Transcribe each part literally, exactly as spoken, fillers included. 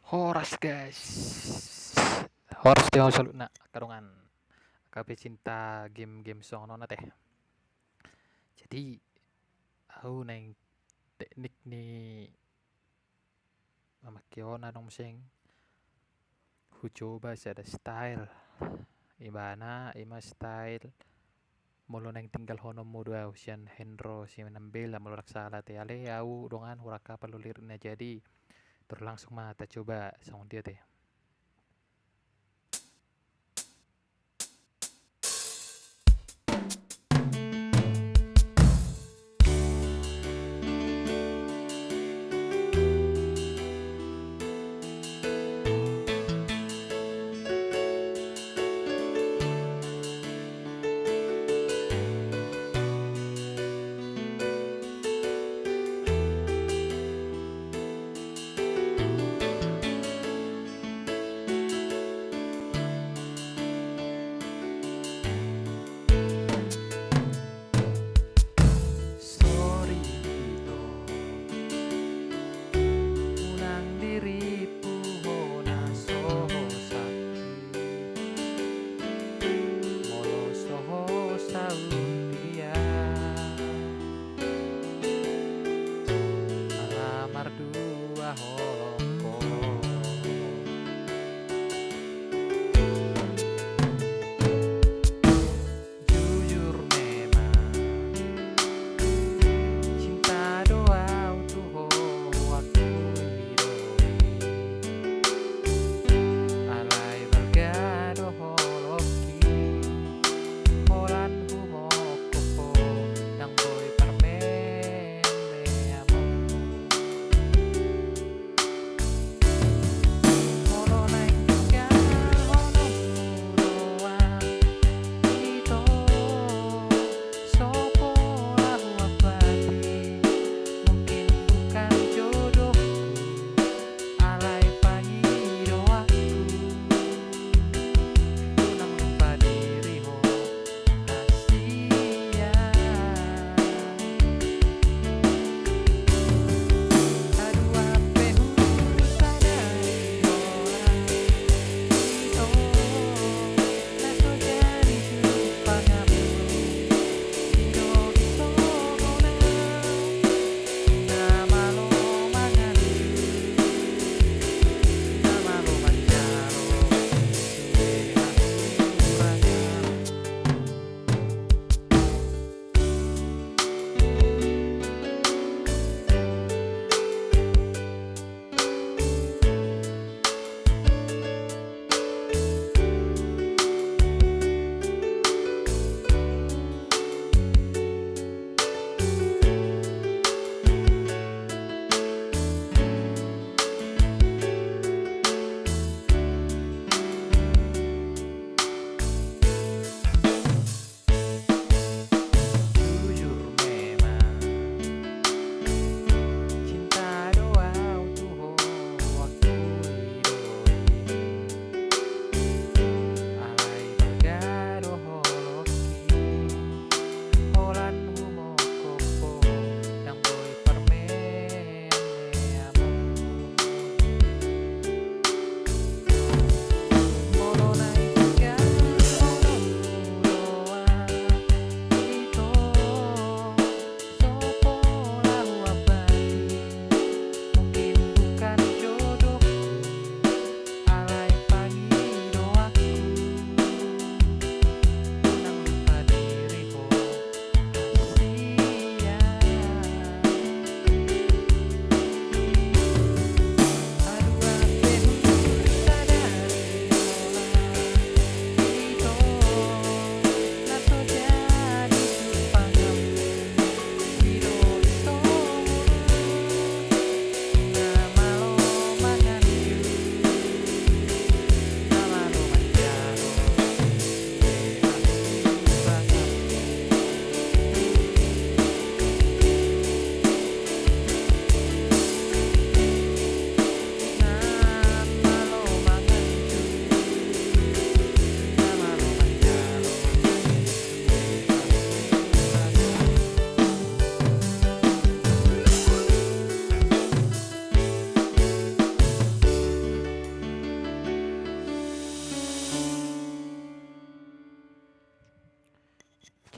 Horas, guys. Horas di hamu saluhutna, angka dongan. Angka pecinta game-game songon on ate. Jadi, au naeng teknik ni mamangke on adong muse. Hucoba sada style. Ibana, ima style molo naeng tinggalhononmu do au sian Hendro Sinambela molo ndang sala ate. Ale au dongan hurang hapal do lirikna, jadi tor langsung ma tacoba songon dia ate.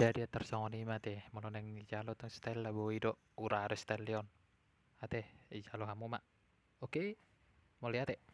Jadi tarsongon i ma ate, molo naeng dijalo tong style na boi do, ura aro style on. Ate, dijalo hamu ma. Oke, mauliate.